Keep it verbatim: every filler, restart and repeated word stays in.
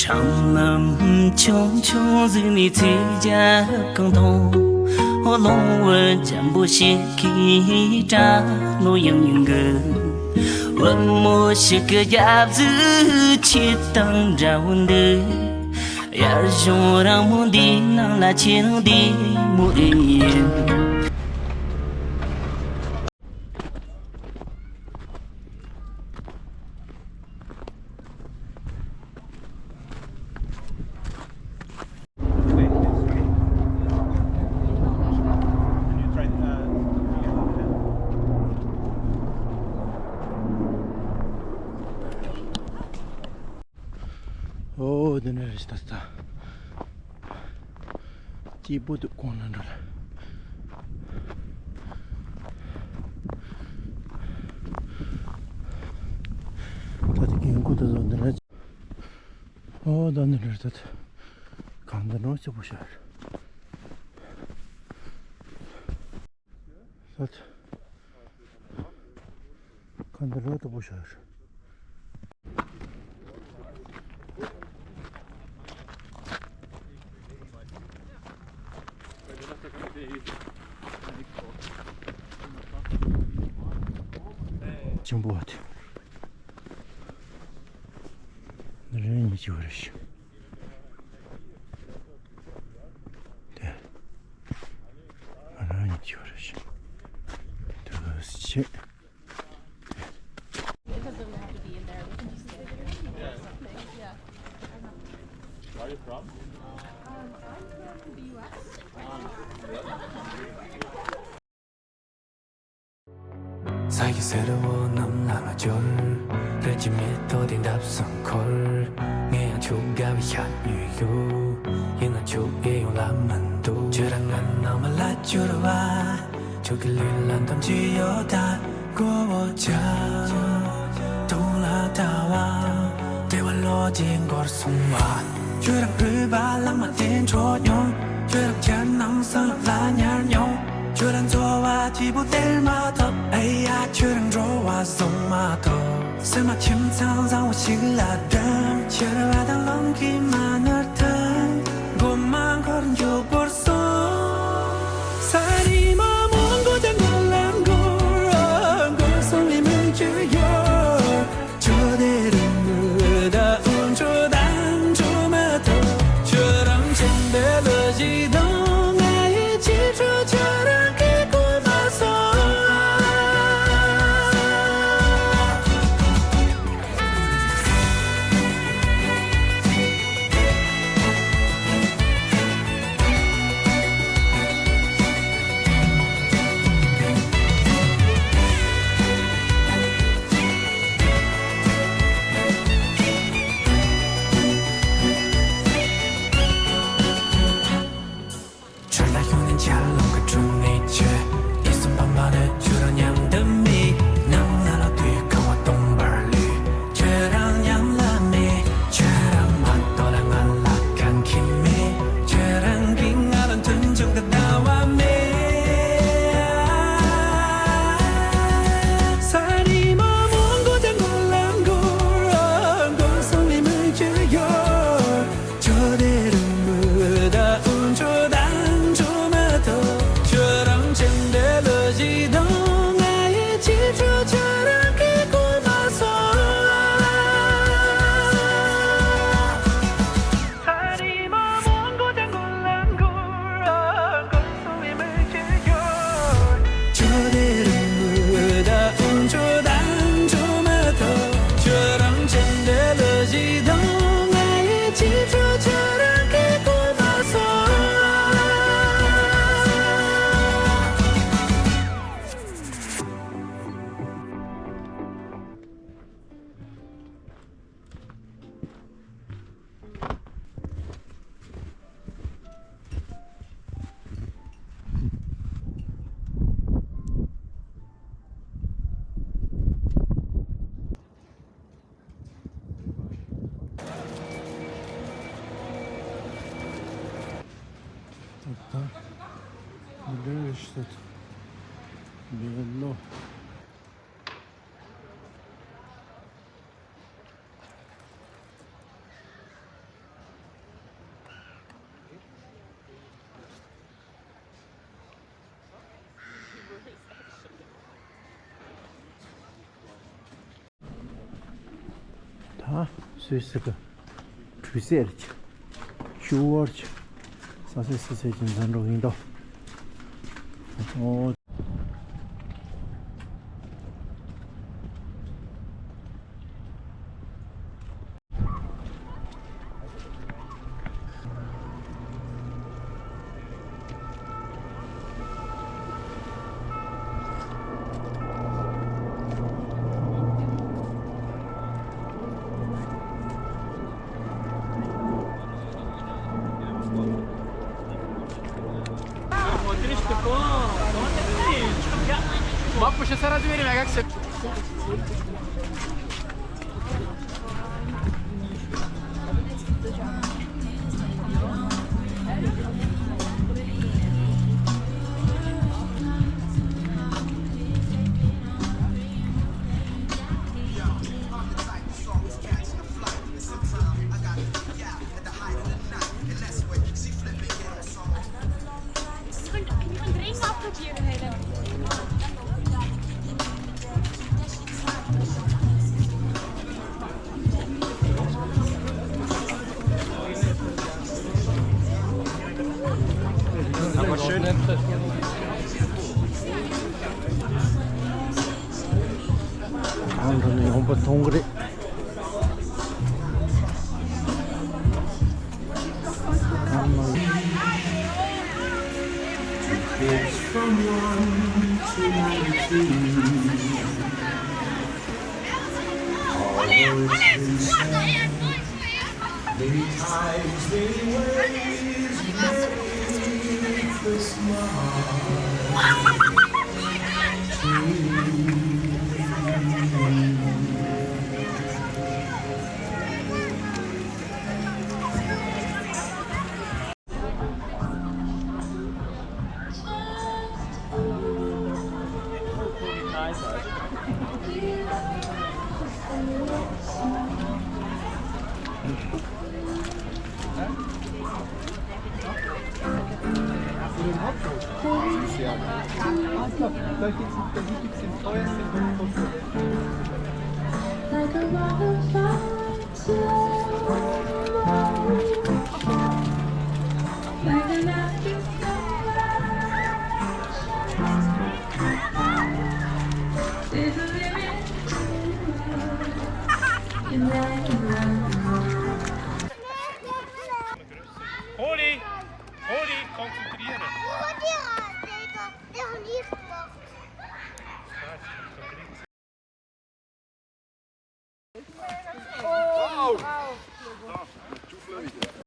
སྲང་ལམ་ཆུང་ཆུང་ཟིག་ནས་ཚེས་བརྒྱད་གང་མཐོང་། ཨོ་ལོང་བུ་འཇམ་པོ་ཞིག་གིས་སྐྲ་ལོ་ཡང་ཡང་གི། བུ་མོ་ཞིག་གི་རྒྱབ་གཟུགས་ཁྱེད་དང་འདྲ་བོ་འདུག། དབྱར་གཞུང་རིང་མོ་འདིའི་ནང་ལ་ཁྱེད་རང་བདེ་མོ་ཨེ་ཡིན། ཨོ། འདི་ནས་རེད་ད་ད། སྐྱིད་པོ་འདུག་ཁོང་ལ་འགྲོ་ལ། ད་དེ་གིན་ཀུ་ད་བཟོ་འདི་ལ། ཨོ་ད་འདི་ལ་ད་གང་འདི་འགྲོ་སྐྱིད་པོ་ཤར། ད་གང་འདི་འགྲོ་སྐྱིད་པོ་ཤར། ཆེན་པོ་བ་དེ། ནི་རེ་གཉིས་ཀྱི་བར་ཞིག་དེ། ང་རང་གཉིས་ཀྱི་བར་ཞིག་དུ་ཆེ། Where are you from? Um, I'm from the U S. ས་ཡི་སེར་བོ་རྣམས་ལ་ང་འབྱོར། རི་ཀྱི་མེ་ཏོག་དེ་འདབས་སུ་འཁོར། ངས་ཡང་ཁྱོད་དགའ་བའི་ཤ་ཉོས་ཡོད། ཡིན་ན་ཁྱོད་ཨེ་ཡོང་ལ་མི་འདུག་ཁྱོད་རང་ང་ནང་མི་ལ་གྱུར་བ། ཁྱོད་ཀྱི་ལུས་ལ་འདམ་གྱི་ཡོད་ད། མགོ་བོ་ཆ། དུང་ལ་ལྟ་བ། བདེ་བ་ལོ་རྒྱུས་འགོར་སོང་བ། ཁྱོད་རང་རུས་པ་ལངས་མ་དེ་འཕྲོ་མྱོང་། ཁྱོད་རང་ཁྱེད་ནང་སང་ལ་ཉར་མྱོང་། ཁྱོད་རང་འཚོ་བ་སྐྱིད་པོ་སྟེར་མ་ཐུབ། ཨེ་ཡ་ཁྱོད་རང་འགྲོ་བ་བཟུང་མ་ཐུབ། སེམས་མ་ཁྱིམ་ཚང་བཟང་བོ་ཞིག་ལ་འགྲིམ། ཁྱེར་བ་དང་རླུང་གིས་མ་ནོར་ཐལ། མགོ་མ་འཁོར་མགྱོགས་པོར་སོང་། ས་རི་མ་མོ་མགོ་དང་མགོ་ལ་མགོ། མགོ་སོང་བའི་མིག་ཆུ་ཡོད། ཁྱོད་དེ་རིང་ངུ་ད་འུ་ཚོ་དང་འགྲོ་མ་ཐུབ། ཁྱོད་རང་ཆེན་པོའི་ལོ་ཞིག་དང་ང་ཡི་ཅི་འཕྲོ་ཁྱོད་རང་གི་གོ་མ་སོང་། ཁྱོད་ལ་ཡོང་ནས་འཇའ་ལུང་གི་དྲུང་ནས་བྱོས། ཡིད་སུན་པ་མ་ནས་ཁྱོད་རང་མཉམ་དུ་མེད། ནམ་ལ་ལ་དུས་ཁ་བ་སྟོང་པར་ལུས། ཁྱོད་རང་མཉམ་ལ་མེད། ཁྱོད་རང་མ་གཏོགས་ལ་ང་ལ་གང་གི་མེད། ཁྱོད་རང་གིས་ང་ལ་མཐུན་འཇུག་གི་ཟླ་བ་མེད། ས་རི་མ་མོ་མགོ་དང་མགོ་ལ་མགོ། མགོ་སོང་བའི་མིག་ཆུ་ཡོད། ཁྱོད་དེ་རིང་ངུ་ད་འུ་ཚོ་དང་འགྲོ་མ་ཐུབ། ཁྱོད་རང་ཆེན་པོའི་ལོ་ཞིག་དང་ང་ཡི་ཅི་འཕྲོ་ཁྱོད་རང་གི་གོ་མ་སོང་། ས་རི་མ་མོ་མགོ་དང་མགོ་ལ་མགོ། མགོ་སོང་བའི་མིག་ཆུ་ཡོད། ཁྱོད་དེ་རིང་ངུ་ད་འུ་ཚོ་དང་འགྲོ་མ་ཐུབ། ཁྱོད་རང་ཆེན་པོའི་ལོ་ཞིག་དང་ང་ཡི་ཅི་འཕྲོ་ཁྱོད་རང་གི་གོ་མ་སོང་། ད་ལྟ་མི་ལོ་ཤི་ད་མི་ལོ། སུད་སི་གི་དྲོད་ཚད་རེད། ཤུ་བར་ཆུ་ས་སེ་སི་སེ་ཅིན་ཛན་རོ་ཡིན་ཏོ། ཨོ། Бабушка, сразу верим, а как все? ཨང་། ད་ནི་ཡོང་པ་མཐོང་གི་རེད། It's from one to ninety-two. Although it's been said many times, they were Merry Christmas to you. Holy, holy, konzentrieren.